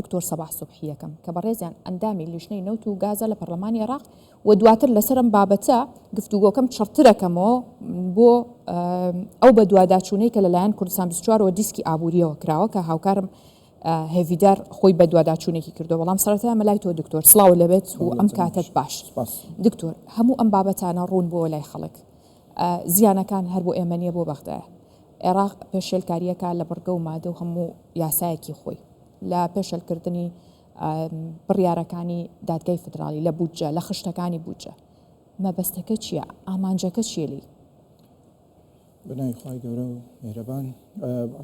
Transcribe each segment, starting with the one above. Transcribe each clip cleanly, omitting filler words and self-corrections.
دکتۆر سەباح سوبحی یەکەم کە بەڕێزیان ئەندامی لیژنەی نەوت و گازە لە پەرلەمانی عێراق و دواتر لەسەر ئەم بابەتە گفتوگۆکەم چڕترەکەمەوە بۆ ئەو بەدواداچوونەی کە لەلایەن کوردستان 24 وە دیسکی ئابووریەوە کراوە کە هاوکارم هێڤیدار خۆی بەدواداچوونێکی کردو بەڵام سەرەتا ئەمە لای تۆ دکتۆر سڵاو لەبێت و ئەم کاتت باش دکتۆر هەموو ئەم بابەتانە ڕوون بۆ لای خەڵک زیانەکان هەر بۆ ئێمە نییە بۆ بەغدایە عێراق پێشێلکارییەکە لە بڕگە و مادە و هەموو یاسایەکی خۆی لە پێشێلکردنی بڕیارەکانی دادگای فیدراڵی لە بودجە لە خشتەکانی بودجە مەبەستەکە چییە؟ ئامانجەکە چییە لێی؟ بەناوی خوای گەورە و میهرەبان.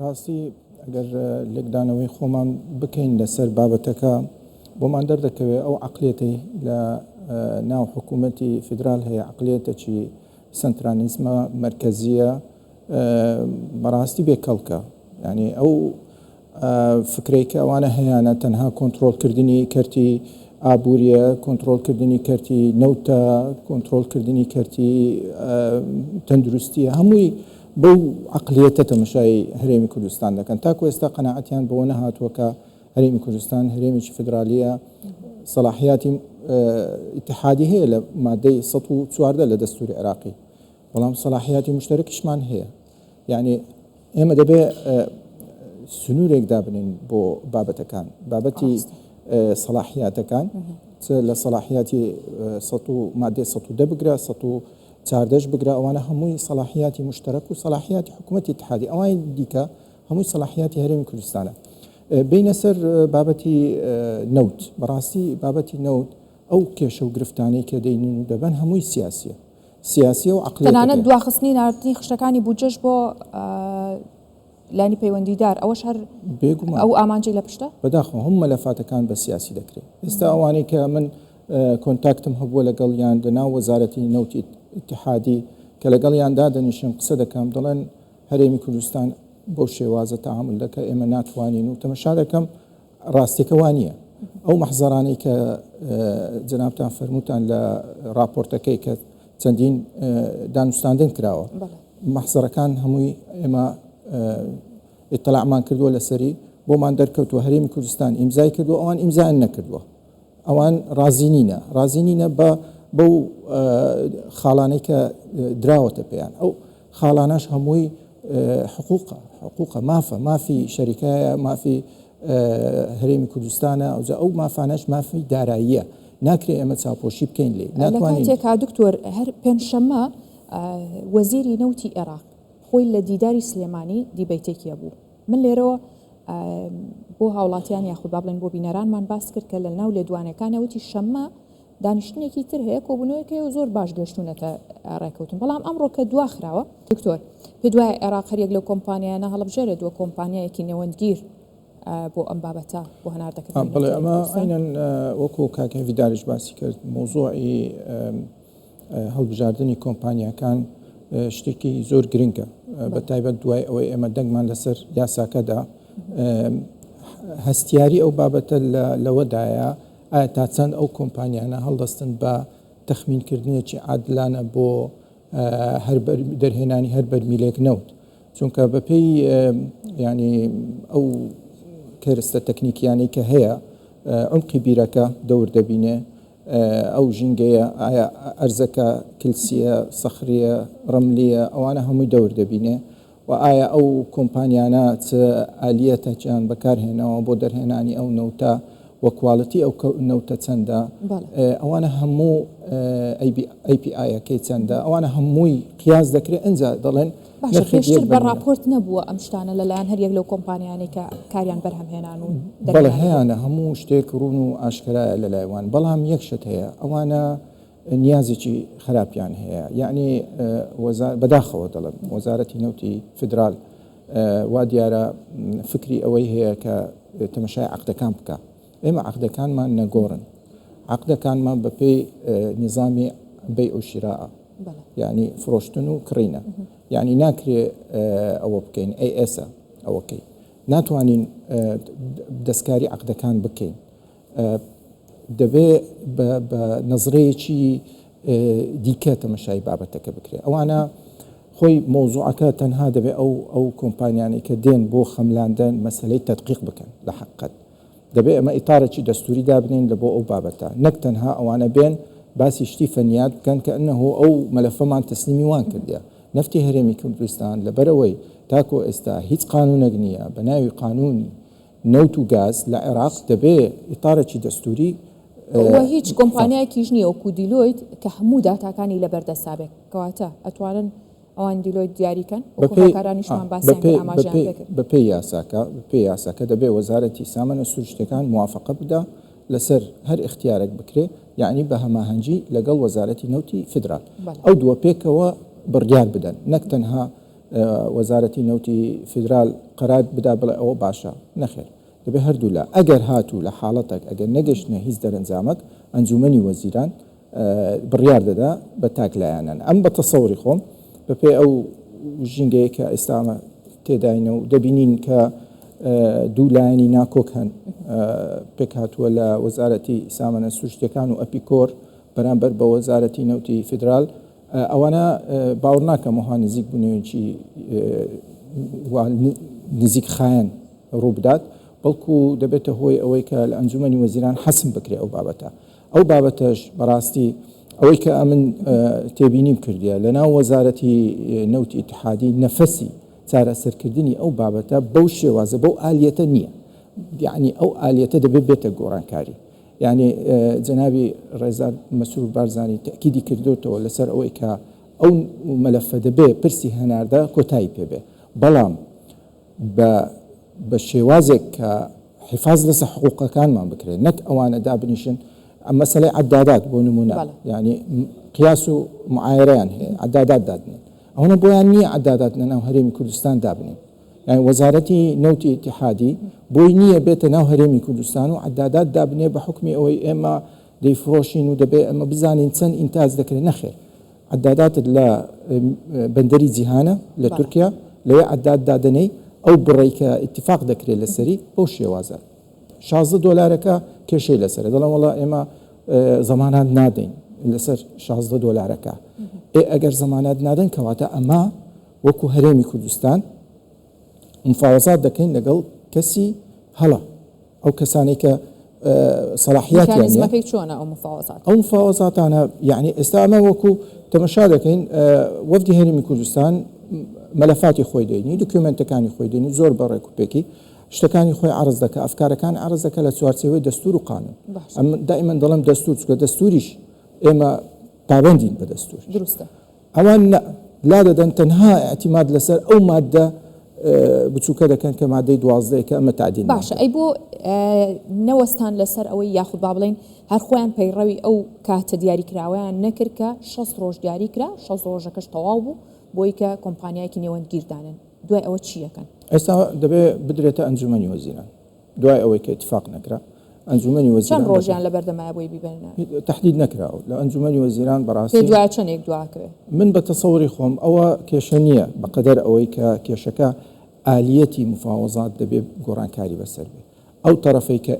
ڕاستی ئەگەر لێکدانەوەی خۆمان بکەین لەسەر بابەتەکە بۆمان دەردەکەوێت ئەو عەقلیەتەی لە ناو حکوومەتی فیدرال هەیە عەقلیەتەکی سەنترالیزمە مەرکەزیە بەڕاستی بێ کەڵکە یعنی ئەو فکرەی کە ئەوانە هەیانە تەنها کۆنترۆڵکردنی کەرتی ئابووریە، کۆنترۆڵکردنی کەرتی نەوتە، کۆنترۆڵکردنی کەرتی تەندروستیە، هەمووی بەو عەقلیەتە تەمەشای هەرێمی کوردستان دەکەن. تاکو ئێستا قەناعەتیان بەوە نەهاتووە کە هەرێمی کوردستان هەرێمێکی فیدرالیە، سەڵاحیاتی ئیتحادی هەیە لە مادەی 114 لە دەستوری عێراقی، بەڵام سەڵاحیاتی مشتەرەکیشمان هەیە. یعنی ئێمە دەبێ سنوورێک دابنین بۆ بابەتەکان بابەتی سەڵاحیاتەکان لە سەڵاحیاتی مادەی 110 بگرە 114 بگرە ئەوانە هەمووی سەڵاحیاتی مشتەرەک و سەڵاحیاتی حکوومەتی اتحادی ئەوانی دیکە هەمووی سەڵاحیاتی هەرێمی کوردستانە بینە سەر بابەتی نەوت بەڕاستی بابەتی نەوت ئەو کێشە و گرفتانەی کە دەینن و دەبەن هەمووی سیاسیە سیاسیە و عەقلیەتەکەیە. تەنانەت دواخستنی ناردنی خشتەکانی بودجەش بۆ لایەنی پەیوەندیدار ئەوەش هەر بێگومان ئەو ئامانجەی لە پشتە؟ بەداخەوە هەموو مەلەفاتەکان بە سیاسی دەکرێت. ئێستا ئەوانەی کە من کۆنتاکتم هەبووە لەگەڵیان لە ناو وەزارەتی نەوتی ئیتیحادی کە لەگەڵیان دادەنیشم قسە دەکەم دەڵێن هەرێمی کوردستان بەو شێوازە تەعامول دەکا ئێمە ناتوانین و تەمەشا دەکەم ڕاستیەکە وا نییە. ئەو مەحزەرانەی کە جەنابتان فەرمووتان لە ڕاپۆرتەکەی کە چەندین دانوستاندن کراوە، مەحزەرەکان هەمووی ئێمە ئیتلاعمان کردووە لەسەری، بۆمان دەرکەوتووە هەرێمی کوردستان ئیمزای کردووە، ئەوان ئیمزایان نەکردووە. ئەوان ڕازی نینە، ڕازی نینە بە بەو خاڵانەی کە دراوەتە پێیان. ئەو خاڵانەش هەمووی حقوقە، حقوقە، مافە، مافی شەریکایە، مافی هەرێمی کوردستانە، ئەوجا ئەو مافانەش مافی داراییە، ناکرێ ئێمە چاوپۆشی بکەین لێی، ناتوانین. لە کاتێکا دکتۆر هەر پێنجشەممە وەزیری نەوتی ئێراق خۆی لە دیداری سلێمانی دیبەیتێکی هەبوو، من لێرەوە بۆ هاوڵاتیان یاخود با بڵێین بۆ بینەرانمان باس کرد کە لە ناو لێدوانەکانە وتی شەممە دانیشتنێکی تر هەیە کۆبوونەوەیەک هەیە و زۆر باش گەشتوونەتە ڕێکەوتن بەڵام ئەمڕۆ کە دواخراوە دکتۆر پێت وایە عێراق هەریەک لەو کۆمپانیایانە هەڵبژێرێت وە کۆمپانیایەکی نێوەندگیر بۆ ئەم بابەتە بۆ هەناردەکردنی بەڵێ ئەمە عەینەن وەکو کاک هێڤیداریش باسی کرد مەوزوعی هەڵبژاردنی کۆمپانیاکان شتێکی زۆر گرنگە بە تایبەت دوای ئەوەی ئێمە دەنگمان لەسەر یاساکەدا هەستیاری ئەو بابەتە لەوەدایە ئایا تا چەند ئەو کۆمپانیانە هەڵدەستن بە تەخمینکردنێکی عادلانە بۆ هەر دەرهێنانی هەر بەرمیلێک نەوت چونکە بەپێی ینی ئەو کەرستە تەکنیکیانەی کە هەیە عمقی بیرەکە دەور دەبینێ ئەو ژینگەیە ئایا ئەرزەکە کلسیە سەخریە ڕملیە ئەوانە هەمووی دەور دەبینێ و ئایا ئەو کۆمپانیانە چ ئالیەتەکیان بەکارهێناوە بۆ دەرهێنانی ئەو نەوتە و کواڵیتی ئەو نەوتە چەندە ئەوانە هەموو ئەی پی ئایەکەی چەندە ئەوانە هەمووی قیاس دەکرێت ئەجا دەڵێن باشە پێشتر بە ڕاپۆرت نەبووە ئەم شتانە لەلایەن هەر یەک لەو کۆمپانیانەی کە کاریان بەرهەمهێنان و بەڵێ هەیانە هەموو شتێک ڕوون و ئاشکرایە لەلای وان بەڵام یەک شت هەیە ئەوانە نیازێکی خراپیان هەیە یەعنی بەداخەوە دەڵێم وەزارەتی نەوتی فیدرال وا دیارە فکری ئەوەی هەیە کە تەمەشای عەقدەکان بکە ئێمە عەقدەکانمان نەگۆڕن عەقدەکانمان بەپێی نیزامی بەیع و شیراء یعنی فرۆشتن و کڕینە یعنی ناکرێ ئەوە بکەین ئەی ئێسە ئەوەکەی ناتوانین دەستکاری عەقدەکان بکەین دەبێ بە نەزرەیەکی دیکە تەمەشای بابەتەکە بکرێت ئەوانە خۆی مەوزوعەکە تەنها دەبێ ئەو ئەو کۆمپانیانەی کە دێن بۆ خەملاندن مەسەلەی تەدقیق بکەن لە حەقیقەت. دەبێ ئێمە ئیتارێکی دەستوری دابنێین لە بۆ ئەو بابەتە نەک تەنها ئەوانە بێن باسی شتی فەنیات بکەن کە ئەنەهو ئەو مەلەفەمان تەسلیمی وان کردیە. نەفتی هەرێمی کوردستان لەبەرئەوەی تاکۆ ئێستا هیچ قانونێک نییە بە ناوی قانونی نەوت و گاز لە عێراق دەبێ ئیتارێکی دەستوری وە هیچ کۆمپانیایەکیش نییە وەکو دیلۆیت کە هەموو داتاکانی لەبەردەستا بێت کەواتە ئەتوانن ئەوان دیلۆیت دیاری کەن وەکو هاوکارانیشمان باسیان کرد ئاماژەیان پێ کرد. بەپێی یاساکە بەپێی یاساکە دەبێ وەزارەتی سامانە سروشتیەکان موافەقە بدا لەسەر هەر ئیختیارێک بکرێ یەعنی بە هەماهەنگی لەگەڵ وەزارەتی نەوتی فیدرال ئەو دووە پێکەوە بڕیار بدەن نەک تەنها وەزارەتی نەوتی فیدرال قەرار بدا بڵێ ئەوە باشە نەخێر دەبێ هەردوولا ئەگەر هاتوو لە حاڵەتەک ئەگەر نەگەشتنە هیچ دەرەنجامەک ئەنجومەنی وەزیران بڕیار دەدا بە تاک لایەنەن ئەم بە تەسەوری خۆم بە پێی ئەو ژینگەیە کە ئێستا ئەمە تێداینە و دەبینین کە دوو لایەنی ناکۆک هەن پێکهاتووە لە وەزارەتی سامانە سروشتیەکان و ئەپیکۆر بەرامبەر بە وەزارەتی نەوتی فیدرال ئەوانە باوەڕ ناکەم وها نزیک بوونەوەیەکی نزیک خایەن ڕووبدات بەڵکو دەبێتە هۆی ئەوەی کە لە ئەنجومەنی وەزیران حەسم بکرێ ئەو بابەتە ئەو بابەتەش بەڕاستی ئەوەی کە ئەمن تێبینیم کردیە لە ناو وەزارەتی نەوتی ئیتحادی نەفەسی چارەسەرکردنی ئەو بابەتە بەو شێوازە بەو ئالیەتە نییە یعنی ئەو ئالیەتە دەبێت بێتە گۆڕانکاری یعنی جەنابی ڕێزدار مەسرور بارزانی تەئکیدی کردۆتەوە لەسەر ئەوەی کە ئەو مەلەفە دەبێ پرسی هەناردە کۆتایی پێ بێ بەڵام بە بە شێوازێک کە حیفاز لەسەر حقوقەکانمان بکرێت نەک ئەوانە دابنیشن مەسەلەی عەدادات بۆ نمونە یعنی قیاس و معایەرەیان هەیە عەدادات دادنێن ئەوەنە بۆیان نییە عەدادات لە ناو هەرێمی کوردستان دابنێن یعنی وەزارەتی نەوتی ئیتیحادی بۆی نییە بێتە ناو هەرێمی کوردستان و عەدادات دابنێ بە حوکمی ئەوەی ئێمە دەیفرۆشین و دەبێ ئەمە بزانین چەند ئینتاج دەکرێت نەخێر عەداداتت لە بەندەری جیهانە لە تورکیا لەوێ عەداد دادەنێی ئەو بڕەی کە ئیتیفاق دەکرێت لەسەری بەو شێوازە 16 دۆلارەکە کێشەی لەسەرە دەڵێن وەڵا ئێمە زەمانات نادەین لەسەر 16 دۆلارەکە ئێ ئەگەر زەمانات نادەن کەواتە ئەمە وەکو هەرێمی کوردستان مفاوەزات دەکەین لەگەڵ کەسی هەڵە ئەو کەسانەی کە سەلاحیاتیان نیە. میکانیزمەکەی چۆنە ئەو مفاوەزاتە؟ ئەو مفاوەزاتانە یەعنی ئێستا ئەمە وەکو تەمەشا دەکەین وەفدی هەرێمی کوردستان مەلەفاتی خۆی دێنی دوکیومێنتەکانی خۆی دێنی زۆر بە ڕێک و پێکی شتەکانی خۆی عەرز دەکا ئەفکارەکان عەرز دەکا لە چوارچێوەی دەستور و قانون ئەم دائیمەن دەڵێم دەستور چونکە دەستوریش ئێمە پابەندین بە دەستور. دروستە. ئەوان نا، لادەدەن تەنها ئیعتیماد لەسەر ئەو ماددە بچووکە دەکەن کە ماددەی دوازدەیە کە ئەمە تەعدیلمان باشە ئەی بۆ نەوەستان لەسەر ئەوەی یاخود با بڵێین هەر خۆیان پەیڕەوی ئەو کاتە دیاریکراوەیان نەکرد کە 60 ڕۆژ دیاری کرا 60 ڕۆژەکەش تەواو بوو بۆی کە کۆمپانیایەکی نێوەندگیر دانێن دوای ئەوە چی ئەکەن؟ ئێستا دەبێ بدرێتە ئەنجومەنی وەزیران. دوای ئەوەی کە ئیتفاق نەکرا ئەنجومەنی وەزیران چەند ڕۆژیان لەبەر دەمایە بۆی بیبەنە؟ تەحدید نەکراوە لە ئەنجومەنی وەزیران بەڕاستی پێت وایە چەندێک دواکەوێ؟ من بە تەسەوری خۆم ئەوە کێشە نییە بەقەدەر ئەوەی کە کێشەکە ئالیەتی مفاوەزات دەبێ گۆڕانکاری بەسەر بێ ئەو تەرەفەی کە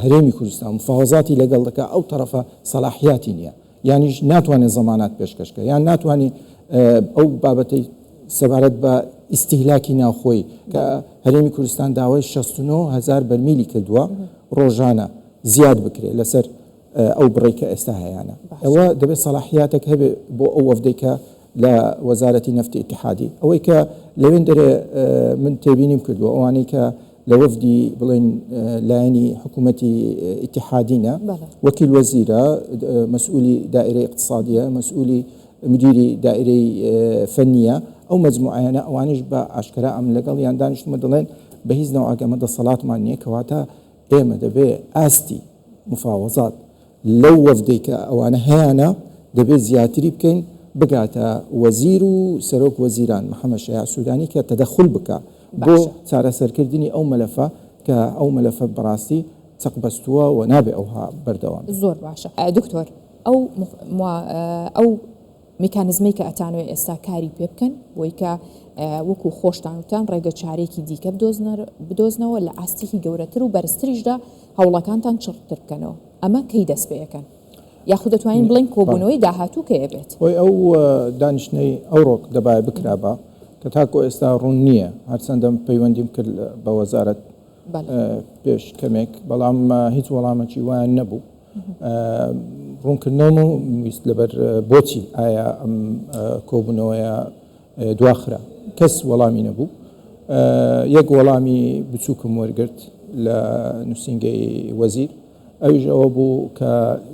هەرێمی کوردستان مفاوەزاتی لەگەڵ دەکا ئەو تەرەفە سەلاحیاتی نییە یانیش ناتوانێت زەمانات پێشکەش کە یان ناتوانانی ئەو بابەتەی سەبارەت بە ئیستیهلاکی ناوخۆی کە هەرێمی کوردستان داوای 69 هزار بەرمیلی کردووە ڕۆژانە زیاد بکرێت لەسەر ئەو بڕی کە ئێستا هەیەە ئەوە دەبێت سەلاحیاتێک هەبێ بۆ ئەو وەفدەی کە لە وەزارەتی نەفتی ئیتیحادی ئەوەی کە لەوێن دەرێ من تێبینیم کردووە ئەوانەی کە لە وەفدی بڵێن لایەنی حکوومەتی ئیتیحادینە وەکیل وەزیرە مەسئولی دائرەی اقتصادیە مەسئولی مدیری دائرەی فەنیە ئەو مەجموعەیانە ئەوانیش بە ئاشکرا ئەم لەگەڵیان دانیشتمە دەڵێن بە هیچ نەوعێک ئەمە دەسەڵاتمان نییە کەواتە ئێمە دەبێ ئاستی مفاوەزات لەو وەفدەی کە ئەوانە هەیانە دەبێت زیاتری بکەین بگاتە وەزیر و سەرۆک وەزیران محەمەد شەیاع سودانی کە تەدەخول بکا بۆ چارەسەرکردنی ئەو مەلەفە کە ئەو مەلەفە بەڕاستی چەق بەستووە و نابێ ئەوها بەردەوام بێت. زۆر باشە دکتۆر ئەو ئەو میکانزمەی کە ئەتانەوێ ئێستا کاری پێ بکەن بۆی کە وەکو خۆشتان وتان ڕێگە چارێکی دیکە بدۆزنەوە لە ئاستێکی گەورەتر و بەرزتریشدا هەوڵەکانتان چڕتر بکەنەوە ئەمە کەی دەست پێ ئەکەن یاخود دەتوانین بڵێین کۆبوونەوەی داهاتوو کەی ئەبێت؟ هۆی ئەو دانیشتنەی ئەوڕۆک دەبایە بکرابا کە تاکو ئێستا ڕوون نییە هەرچەندە پەیوەندیم کرد بە وەزارەت. پێش کەمێک، بەڵام هیچ وەڵامەکی وایان نەبوو. ڕوونکردنەوەم ویست لەبەر بۆچی ئایا ئەم کۆبوونەوەیە دواخرا، کەس وەڵامی نەبوو. یەک وەڵامی بچووکم وەرگرت لە نووسینگەی وەزیر، ئەویش ئەوە بوو کە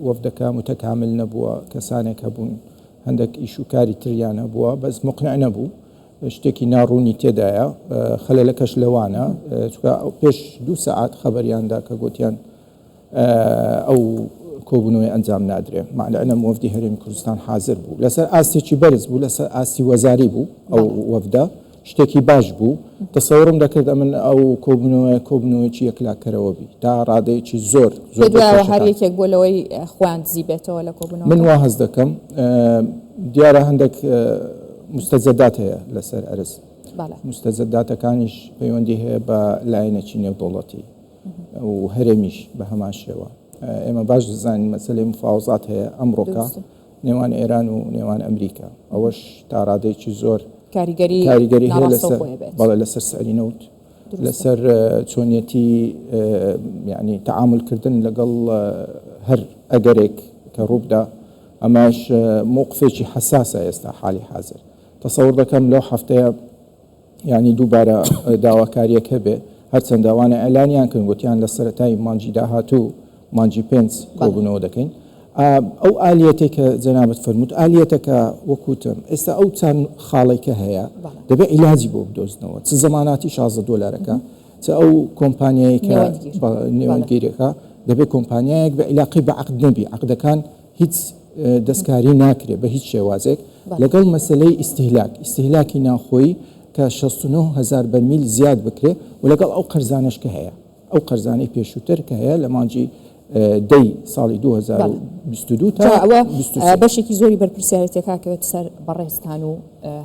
وەفدەکە متەکامل نەبووە، کەسانێک هەبوون هەندێک ئیش و کاری تریان هەبووە، بەس مقنع نەبوو، شتێکی ناڕوونی تێدایە، خەلەلەکەش لەوانە، چونکە پێش 2 سەعات خەبەریان دا کە گوتیان ئەو کۆبوونەوەی ئەنجام نادرێ. مع العلم وەفدی هەرێمی کوردستان حاضر بوو، لەسەر ئاستێکی بەرز بوو، لەسەر ئاستی وەزاری بوو ئەو وەفدە، شتێکی باش بوو. تەسەورم دەکرد ئەمن ئەو کۆبوونەوەیە کۆبوونەوەیەکی یەکلاکەرەوە بی تا ڕادەیەکی زۆر زۆر بە دوایەوە هەر یەکێک بۆ لەوەی خۆیان دزی بێتەوە لە کۆبوونەوە. من وا هەست دەکەم دیارە هەندێک مستەجەدات هەیە لەسەر ئەرز، مستەجەداتەکانیش پەیوەندی هەیە بە لایەنێکی نێودەوڵەتی و هەرێمیش بە هەمان شێوە. ئێمە باش دەزانین مەسەلەی مفاوەزات هەیە ئەمڕۆکە نێوان ئێران و نێوان ئەمریکا، ئەوەش تا ڕادەیەکی زۆر کاریگەری کاریگەری هەیە لەسەر بەڵێ لەسەر سعری نەوت، لەسەر چۆنیەتی یعنی تەعاملکردن لەگەڵ هەر ئەگەرێک کە ڕووبدا. ئەمەش موقفێکی حەساسە ئێستا حالی حاضر. تەسەور دەکەم لەو هەفتەیە یعنی دووبارە داواکاریەک هەبێ، هەرچەندە ئەوانە ئیعلانیان کردن گوتیان لە سەرەتای مانگی داهاتوو مانگی 5 کۆبوونەوە دەکەین. ئەو ئالیەتەی کە جەنابت فەرمووت، ئالیەتەکە وەکوتم ئێستا ئەو چەند خاڵێک کە هەیە دەبێ عیلاجی بۆ بدۆزنەوە، چ زەماناتی 16 دۆلارەکە، چ ئەو کۆمپانیایی کە نێوەندگیرەکە، دەبێت کۆمپانیایەک بە عیلاقەی بە عەقد نەبی، عەقدەکان هیچ دەستکاری ناکرێت بە هیچ شێوازێک. لەگەڵ مەسەلەی ئیستیهلاک، ئیستیهلاکی ناوخۆیی کە 69 هەزار بەرمیل زیاد بکرێ و لەگەڵ ئەو قەرزانەش کە هەیە، ئەو قەرزانەی پێشووتر کە هەیە لە مانگی دەی ساڵی 2022 تا ئەوە بەشێکی زۆری بەرپرسیارێتیەکە کەوێت سەر بەڕێزتان و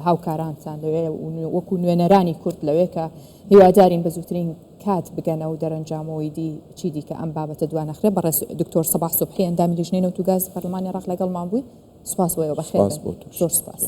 هاوکارانتان لەوێ وەکو نوێنەرانی کورد لەوێ کە هیوادارین بە زووترین کات بگەنە و دەرەنجامەوەی دی چی دیکە ئەم بابەتە دوانەخرێ. بەڕێز دکتۆر سەباح سوبحی ئەندامی لیژنەی نەوت و گاز پەرلەمانی عێراق لەگەڵمان بووی، سوپاس بۆ ئێوە، بەخێر بێن. زۆر سوپاس.